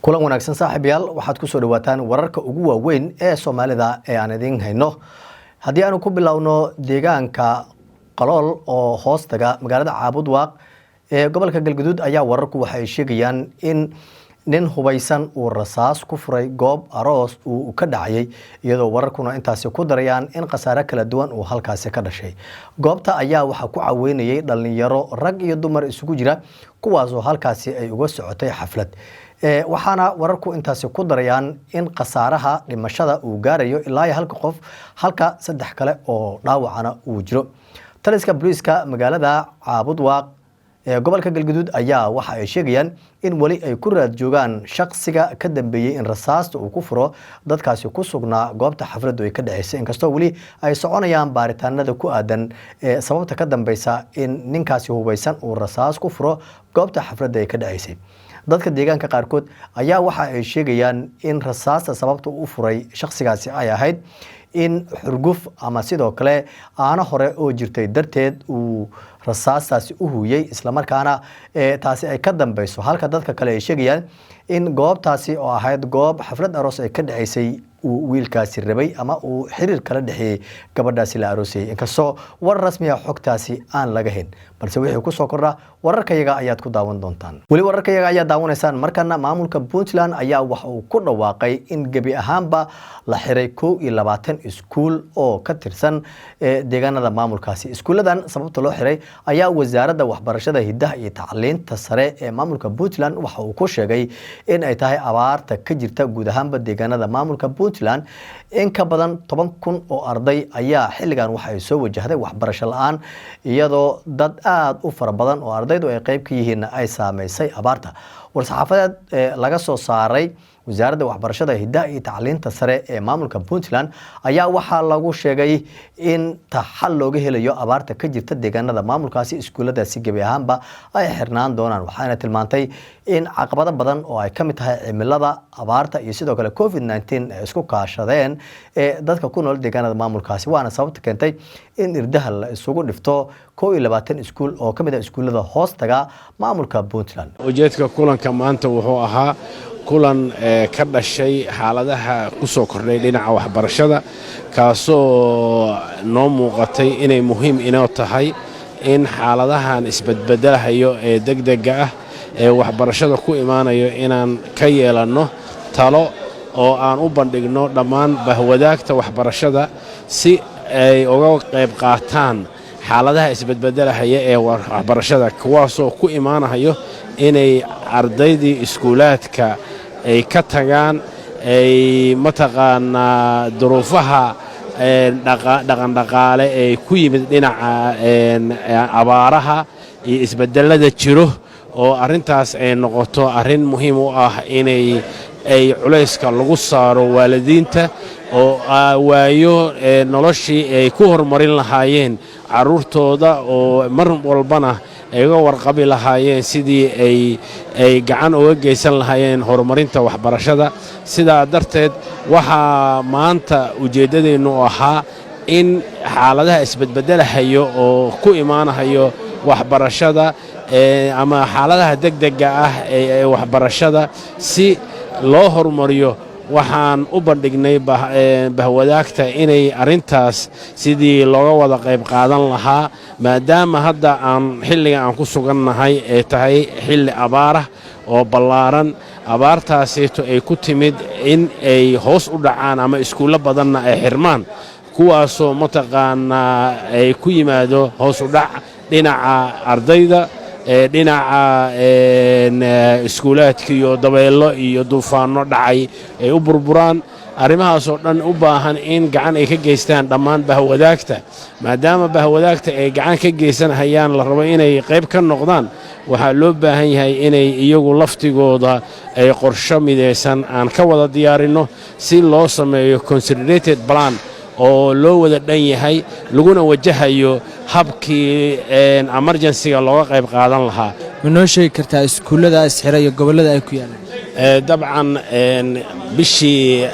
Kulan wanaagsan, saaxiibayaal. Waxaad kusoo dhawaataan wararka ugu waaweyn ee Soomaalida ee aan idiin hayno. Haddii aanu ku bilowno, deegaanka Qalool oo hoos taga magaalada Caabudwaaq ee gobolka Galguduud ayaa wararku waxay sheegayaan in nin hubaysan uu rasaas ku furay goob aroos uu ka dhacayay, iyadoo wararkuna intaasi ku darayaan in khasaare kala duwan uu halkaasi ka dhashay. Goobta ayaa waxaa ku caweynayay dhalinyaro rag iyo dumar isugu jira, kuwaasoo halkaasi ay uga socotay xaflad. Waxaana wararku intaasi ku darayaan in khasaaraha dhimashada uu gaarayo ilaa iyo halka qof, halka saddex kale oo dhaawacana uu jiro. Taliska booliiska magaalada Caabudwaaq ee gobolka Galguduud ayaa waxa ay sheegayaan in weli ay ku raad joogaan shaksiga ka dambeeyey in rasaasta uu ku furo dadkaasi ku sugnaa goobta xafladdu ay ka dhaceysay, inkastoo weli ay soconayaan baaritaanada ku aadan ee sababta ka dambeysa in ninkaasi hubaysan uu rasaas ku furo goobta xafladda ay ka dhaceysay. Dadka deegaanka qaarkood ayaa waxa ay sheegayaan in rasaasta sababta u furay shaksigaasi ay ahayd in xurguf ama sidoo kale aano hore oo jirtay darteed uu rasaastaasi u huuyey, islamarkaana taasi ay ka dambeyso, halka dadka kale ay sheegayaan in goobtaasi oo ahayd goob xaflad aroos ay ka dhaceysay uu wiilkaasi rabay ama uu xiriir kala dhexeeyey gabadhaasi la aroosayay, inkastoo war rasmiya xogtaasi aan laga helin. Balse wixii kusoo kordha wararkayaga ayaad ku daawan doontaan. Weli wararkayaga ayaa daawanaysaan. Markana maamulka Puntland ayaa waxa uu ku dhawaaqay in gebi ahaanba la xiray 21 iskuul oo ka tirsan deegaanada maamulkaasi. Iskuulladan sababta loo xiray ayaa Wasaaradda Waxbarashada, Hidaha iyo Tacliinta Sare ee maamulka Puntland waxa uu ku sheegay in ay tahay abaarta ka jirta guud ahaanba deegaanada maamulka Puntland. In ka badan 10,000 oo arday ayaa xilligan waxa ay soo wajahday waxbarasho la-aan, iyadoo dad aada u fara badan oo ardaydu ay qeyb ka yihiin ay saameysay abaarta. War-saxaafadeed laga soo saaray Wasaaradda Waxbarashada, Hidaha iyo Tacliinta Sare ee maamulka Puntland ayaa waxaa lagu sheegay in taxal looga helayo abaarta ka jirta deegaanada maamulkaasi iskuuladaasi gebi ahaanba ay xirnaan doonaan. Waxaana tilmaantay in caqabado badan oo ay ka mid tahay cimilada, abaarta iyo sidoo kale COVID-19 ay isku kaashadeen ee dadka ku nool deegaanada maamulkaasi, waana sababta keentay in irdaha la isugu dhifto 21 iskuul oo ka mid ah iskuullada hoostaga maamulka Puntland. Ujeedka kulanka maanta wuxuu ahaa kulan ka dhashay xaaladaha ku soo kordhay dhinaca waxbarashada, kaasoo noo muuqatay inay muhiim inoo tahay in xaaladahan isbedbedelahayo ee degdega ah ee waxbarashada ku imaanayo inaan ka yeelanno talo oo aan u bandhigno dhammaan bahwadaagta waxbarashada si ay uga qayb qaataan xaaladaha isbedbedelahaya ee waxbarashada, kuwaasoo ku imaanahayo inay ardaydii iskuulaadka ay ka tagaan, ay mataqaanaa duruufaha dhaqandhaqaale ee ku yimid dhinaca abaaraha iyo isbeddellada jiro, oo arrintaas ay noqoto arrin muhiim u ah inay ay culayska lagu saaro waalidiinta oo waayo noloshii ay ku horumarin lahaayeen carruurtooda, oo mar walbana ay uga warqabi lahaayeen sidii ay gacan uga geysan lahaayeen horumarinta waxbarashada. Sidaa darteed waxaa maanta ujeeddadeennu ahaa in xaaladaha isbedbeddelahayo oo ku imaanahayo waxbarashada ama xaaladaha degdega ah ee waxbarashada si loo horumariyo, waxaan u bandhignay bahwadaagta inay arrintaas sidii looga wada qayb qaadan lahaa, maadaama hadda aan xilliga aan ku sugannahay ee tahay xilli abaarah oo ballaaran, abaartaasito ay ku timid in ay hoos u dhacaan ama iskuullo badanna ay xirmaan, kuwaasoo mataqaanaa ay ku yimaado hoos u dhac dhinaca ardayda, dhinaca iskuulaadka iyo dabeello iyo duufaanno dhacay ay u burburaan. Arrimahaasoo dhan u baahan in gacan ay ka geystaan dhammaan bahwadaagta. Maadaama bahwadaagta ay gacan ka geysanhayaan, la rabo inay qayb ka noqdaan, waxaa loo baahan yahay inay iyagu laftigooda ay qorsho midaysan aan ka wada diyaarinno si loo sameeyo consolidated plan oo loo wada dhan yahay, laguna wajahayo habkii emergency-ga looga qayb qaadan lahaa. Ma noo sheegi kartaa iskuullada isxira iyo gobollada ay ku yaalaan? Dabcan, bishii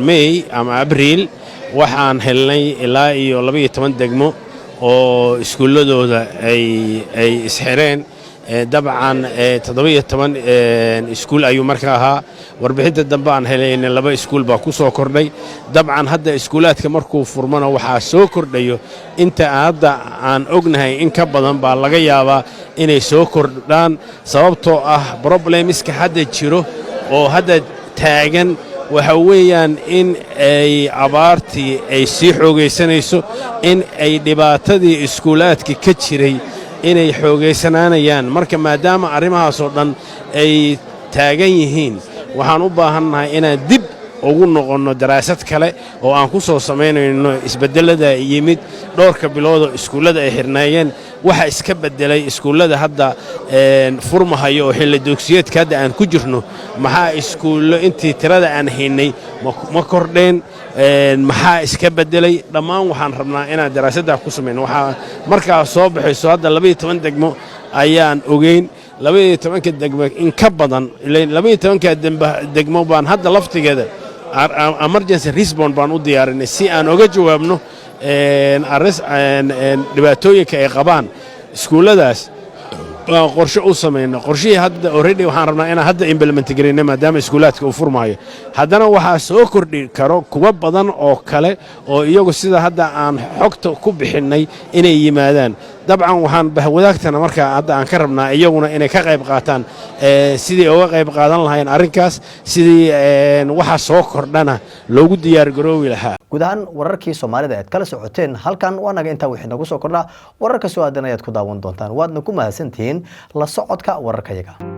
May ama Abriil waxaan helnay ilaa iyo 12 degmo oo iskuulladooda ay isxireen. Dabcan 17 iskuul ayuu marka ahaa. Warbixinta dambe aan helayna laba iskuul baa ku soo kordhay. Dabcan hadda iskuulaadka markuu furmona waxaa soo kordhayo inta hadda aan ognahay in ka badan baa laga yaabaa inay soo kordhaan, sababtoo ah problems-ka hadda jiro oo hadda taagan waxa weeyaan in ay abaartii ay sii xoogaysanayso, in ay dhibaatadii iskuulaadka ka jiray inay xoogaysanaanayaan. Marka maadaama arrimahaasoo dhan ay taagan yihiin, waxaan u baahannahay inaan dib ugu noqonno daraasad kale oo aan ku soo samaynayno isbeddellada yimid dhowrka biloodoo iskuullada ay xirnaayeen, waxa iska beddelay iskuullada hadda furmahayo oo xilli dugsiyeedka hadda aan ku jirno. Maxaa iskuullo intii tirada aan haynay ma kordheen? Maxaa iska beddelay? Dhammaan waxaan rabnaa inaan daraasaddaa ku samayno. Waxaa markaa soo baxayso hadda 12 degmo ayaan ogeyn. 12-ka degmo in ka badan, 12-ka degmo baan hadda laftigeeda emergency response baan u diyaarinay si aan oga jawaabno dhibaatooyinka ay qabaan iskuulladaas. Baan qorshe u samayno. Qorshihii hadda already waxaan rabnaa inaan hadda implement garayno, maadaama iskuulaadka uu furmaayo. Haddana waxaa soo kordhi karo kuwa badan oo kale oo iyagu sida hadda aan xogta ku bixinnay inay yimaadaan. Dabcan waxaan bahwadaagtana markaa hadda aan ka rabnaa iyaguna inay ka qayb qaataan sidii uga qayb qaadan lahayn arrinkaas, sidii waxa soo kordhana loogu diyaargaroobi lahaa. Guud ahaan wararkii Soomaalida aad kala socoteen halkan waa naga intaa. Wixii nagu soo kordhaa wararka soo aadan ayaad ku daawan doontaan. Waadna ku mahadsantihiin la socodka wararkayaga.